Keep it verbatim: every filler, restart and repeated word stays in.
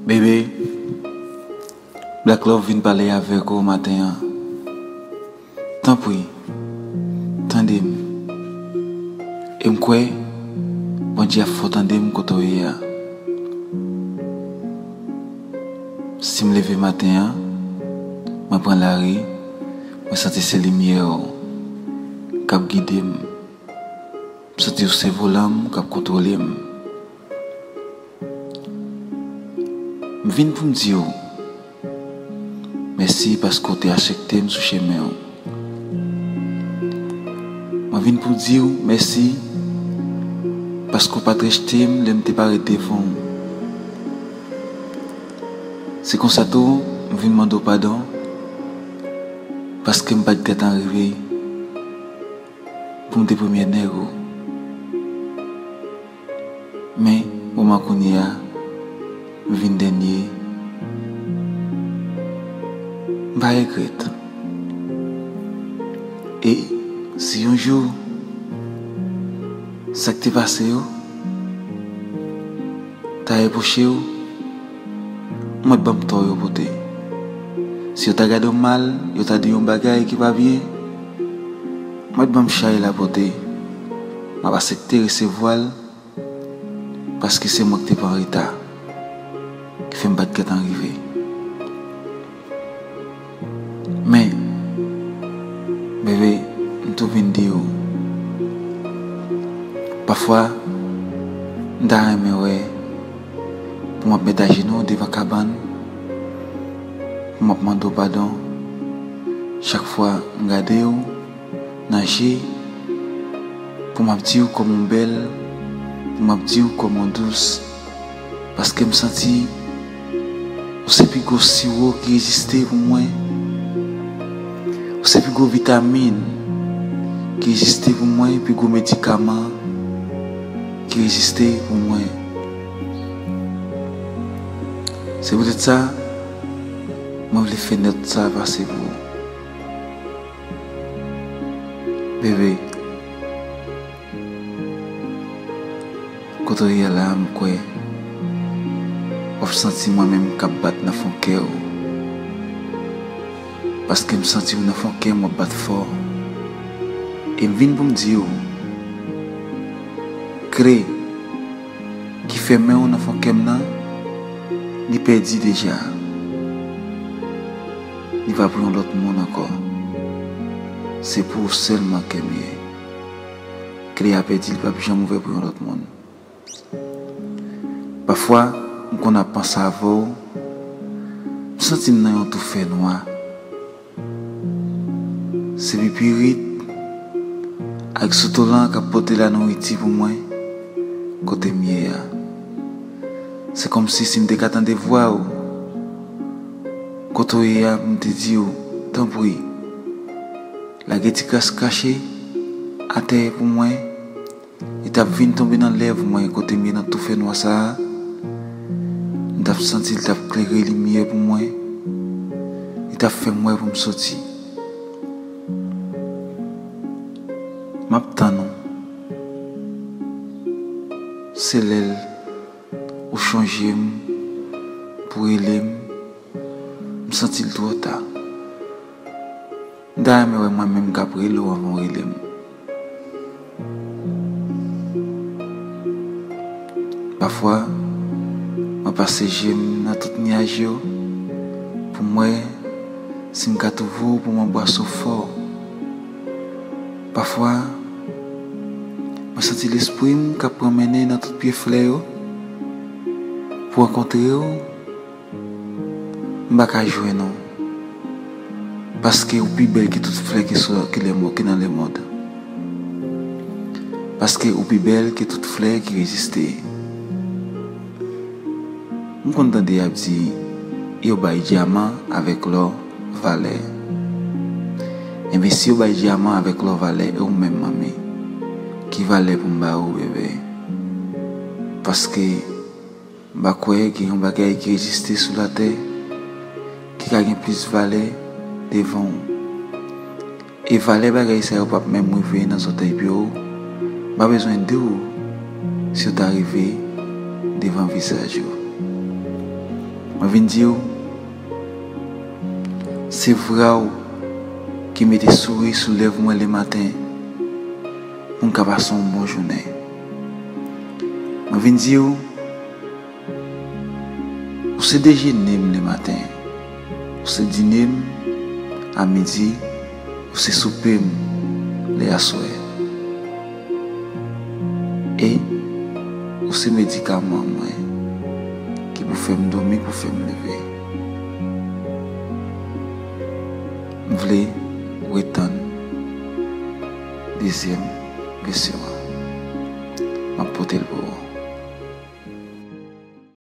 Bebe, Black Love vin pale avèk ou maten an. Tanpri, tande m. E m kwè Bondye ap fè w tande m kote w ye a. Si m leve maten an, mwen pran lari, mwen santi se limyè w k ap gide m. M santi w se volan m k ap kontwole m. M vin pou m di w mèsi paske w te aksepte m sou chemen w. Mwen vin pou di w mèsi paske w pa t rejte m lè m te parèt devan w. Se konsa tou, m vin mande w padon paske m pa t gentan rive pou m te premye nèg ou. Men, moman kounye a, m vin dènye. M pa regrèt. E si yon jou, sa k te pase yo ta repwoche w, mwen ban m tò yo pote. Si yo ta gade w mal, yo ta di yon bagay ki pa byen, mwen ban m chay la pote. M ap aksepte resevwa l, paske se mwen ki te pran reta, ki fè m pa t gentan rive. Men, bebe, m tou vin di w, pafwa, m ta renmen wè pou m ap met ajenou devan kabann, pou m ap mande w padon chak fwa m gade w nan je, pou m ap di w kòman w bèl, pou m ap di w kòman w dous, paske m santi ou se pi gwo siwo ki egziste pou mwen. Ou se pi gwo vitamin ki egziste pou mwen, pi gwo medikaman ki egziste pou mwen. Se poutèt sa, mwen vle fè nòt sa pase pou ou. Bebe, kote w ye la, m kwè w ap santi mwen menm k ap bat nan fon kè w. Paske m santi w nan fon kè m w ap bat fò. E m vin pou m di w, kle ki fèmen w nan fon kè m nan, li pèdi deja. Li pa pou yon lòt moun ankò. Se pou ou sèlman kè m ye. Kle a pèdi, li p ap janm ouvè pou yon lòt moun. Pafwa, m konn ap panse avè w, m santi m nan yon tou fènwa. Se pipirit ak zotolan k ap pote lanouriti pou mwen kote m ye a. Se kòmsi si m te ka tande vwa w kote w ye a, pou m te di w, tanpri, lage ti kras krache atè pou mwen. Li t ap vin tonbe nan lèv mwen kote m ye nan tou fènwa sa a. M t ap santi l t ap klere limyè pou mwen. Li t ap fè m wè pou m soti. M ap tann ou. Se lè l ou chonje m pou rele m. M santi l twò ta. M ta renmen wè mwen menm k ap rele w anvan w rele m. Pafwa, mwen pase je m nan tout nyaj yo pou m wè si m ka twouve w pou m anbrase w fò. Pafwa, mwen santi lespri m k ap pran mennen nan tout pye flè yo pou rankontre w. M pa ka jwenn ou, paske ou pi bèl ke tout flè ki sou, ki lè, ki nan lemonn. Paske ou pi bèl ke tout flè ki egziste. M konn tande y ap di, yo bay dyaman avèk lò valè. Enben, si yo bay dyaman avèk lò valè, e ou menm, manmi, ki valè pou m ba ou, bebe? Paske m pa kwè gen yon bagay ki egziste sou latè ki ka gen plis valè devan w. E valè bagay sa yo p ap menm rive nan zòtèy pye w. M pa bezwen di w si yo ta rive devan vizaj ou. Mwen vin di w, se vwa w ki mete souri sou lèv mwen lematen pou m ka pase yon bon jounen. Mwen vin di w, ou se dejene m lematen, ou se dine m a midi, ou se soupe m lè aswè. E ou se medikaman mwen ki pou fè m dòmi, pou fè m leve. M vle ou retann dezyèm vèsyon an. M ap pote l pou ou.